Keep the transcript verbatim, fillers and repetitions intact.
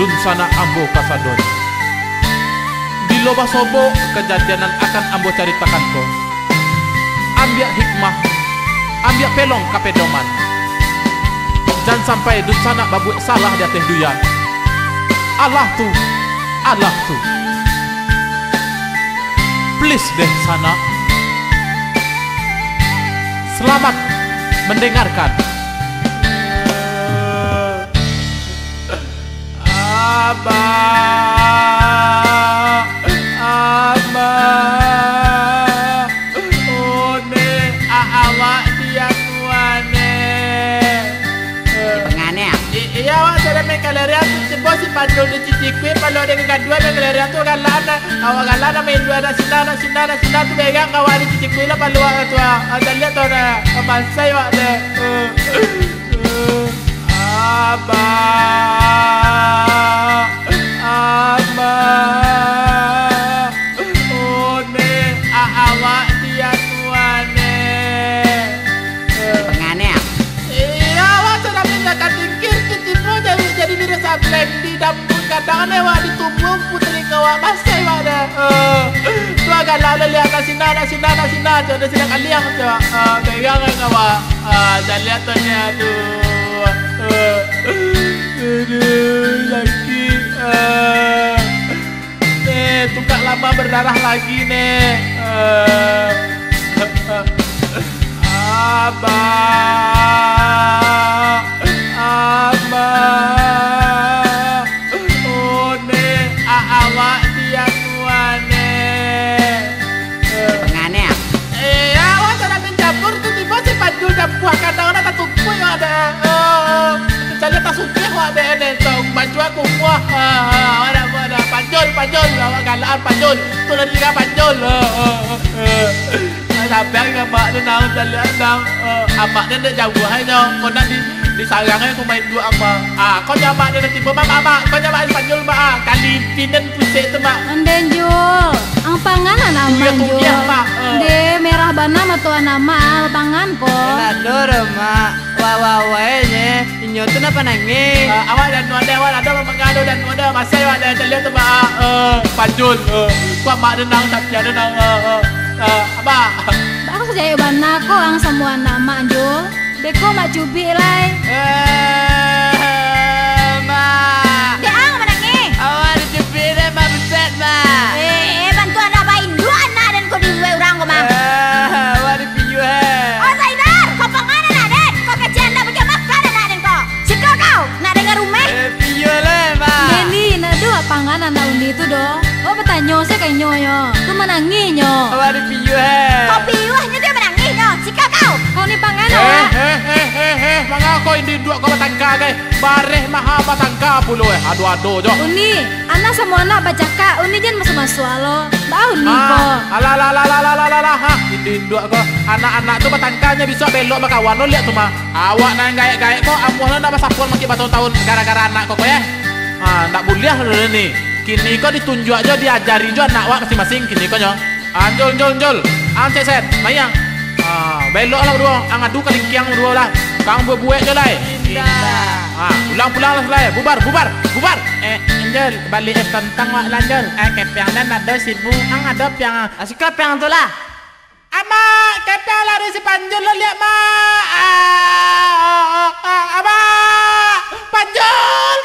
Dunsanak ambo kasadonyo. Bilo basobok kajadian nan akan ambo caritakan ko, ambiak hikmah, ambiak pelong ka pedoman. Jan sampai dunsanak babuek salah di ateh dunia. Alah tu, alah tu. Please deh, sanak. Selamat mendengarkan. Abah, Abah, Uni, a-, awak di anuan, eh. Di pangan, ya? I-, iya, awak sudah main kalarian tu, tibo si Panjul di Cicikui, palo dengan gaduan, main kalarian tu, galaan, eh. Awak galaan, main dua, nak sina, nak sina, nak sina, tu begang, awak di Cicikui lah, palo awak tu, ah. Ah, jan liek tu, nah. Ah, bansai awak tu. Eh. Abah, Abah, Uni, a-, awak di anuan, eh. Pangan, ya? Iya, awak sudah pindah ka tingkir, tibo jadi, jadi biro sableng di dapur, kadang ni awak ditumbuang putri ka awak masai awak dah. Eh, tu agak lah liek nak sina, nak sina, nak sina, tu ada sina kaliang tu. Eh, begang kan awak. Ah, jan liek tu ni, aduh. Eh, aduh, sakik. Eh, eh, tukak lama berdarah lagi, Nek. Eh, Abah, Abah, Uni, a-, awak di anuan, eh. Pangan, ya? Eh, awak sudah main campur tu, tibo si Panjul jampuah kandang, nak tatukuik awak deh. Eh, cari tasukiah awak deh, nentong baju aku kuah. Ah, ah, awak nak buat dah. Panjul, Panjul, awak galaan Panjul. Tu lah tiga Panjul. Eh, eh, eh. Sabar ka amak tu, nang, jan liek nang. Eh, amak tu ndak jauah ai nyo. Kau nak di, disarang ai kau main duo amak. Ah, kau nyamak tu nanti, Mak, Mak, Mak. Kau nyamak Panjul, Mak, ah. Kali pinen pusek tu, Mak. Ondeh, Jul. Ang pangan anak Iyo, amak, tu Jul. Iyo, Mak. Eh. Deh, merah bana mato anak amak, ah, pangan ko. Enak doh, Mak. Wah, wah, wah, eh, nye. Inyo tu napa nangih? Ah, awak dan Nuan deh, awak ado mamangga ado dan Nuan deh, masai awak deh, caliak tu, Mak. Eh, Panjul, eh. Kuat, Mak, denang, tapi ado nang, eh, eh, eh, Abah. Bagus jahek bana ko ang samo anak amak, Jul. Beko Mak cubik lai. Eh, Mak. Dek ang manangih. Awak dicubik dek Mak, buset, Mak. Eh, eh, bantu anak bainduak anak den ko diuwek urang ko, Mak. Eh, awak dipiyuah, eh. Oh, Zainal, kau pangan anak den. Kau kecek anda macam makan anak den ko. Siko kau, nak dengar rumah. Eh, piyuah lai, Mak. Deni, nak duo pangan anak Undi tu doh. Awak batanyo se ka inyo nyo. Tu manangih nyo. Awak dipiyuah, eh. Kau piyuah nyo tu manangih nyo. Siko kau. Kau ni pangan awak. Eh, eh, eh, eh, eh. Manga kau induak kau batangka, gai. Bareh maha batangka pulo, eh. Ado-ado jo. Uni, anak samo anak bacakak, Uni jan masuak-masuak lo. Baa Uni ko? Ah, alah, alah, alah, alah, alah, alah, alah. Ha, induak-induak ko. Anak-anak tu batangka nyo bisuak belok bakawan lo, liek tu mah. Awak nan gaek-gaek ko, amuah lo ndak basapuan makin batahun-tahun gara-gara anak ko, ko, eh. Ha, ndak buliah lo ni. Kini ko ditunjuak jo, diajari jo anak awak masing-masing kini ko nyo. Ah, Jul, Jul, Jul. Ang, Set, Set. Mai ang. Ah, beloklah baduo. Ang adu kalingkiang baduo lah. Kang buek-buek jo lai. Indak. Ah, pulang-pulang lah lai. Bubar, bubar, bubar. Eh, Jul, bali es kentang wak lah, Jul. Eh, kepiang den ado sibu. Ang ado piang, ah. Ah, siko piang tu lah. Amak, kepiang lari si Panjul lah, liek, Mak. Ah, ah, ah, ah, Amak. Panjul,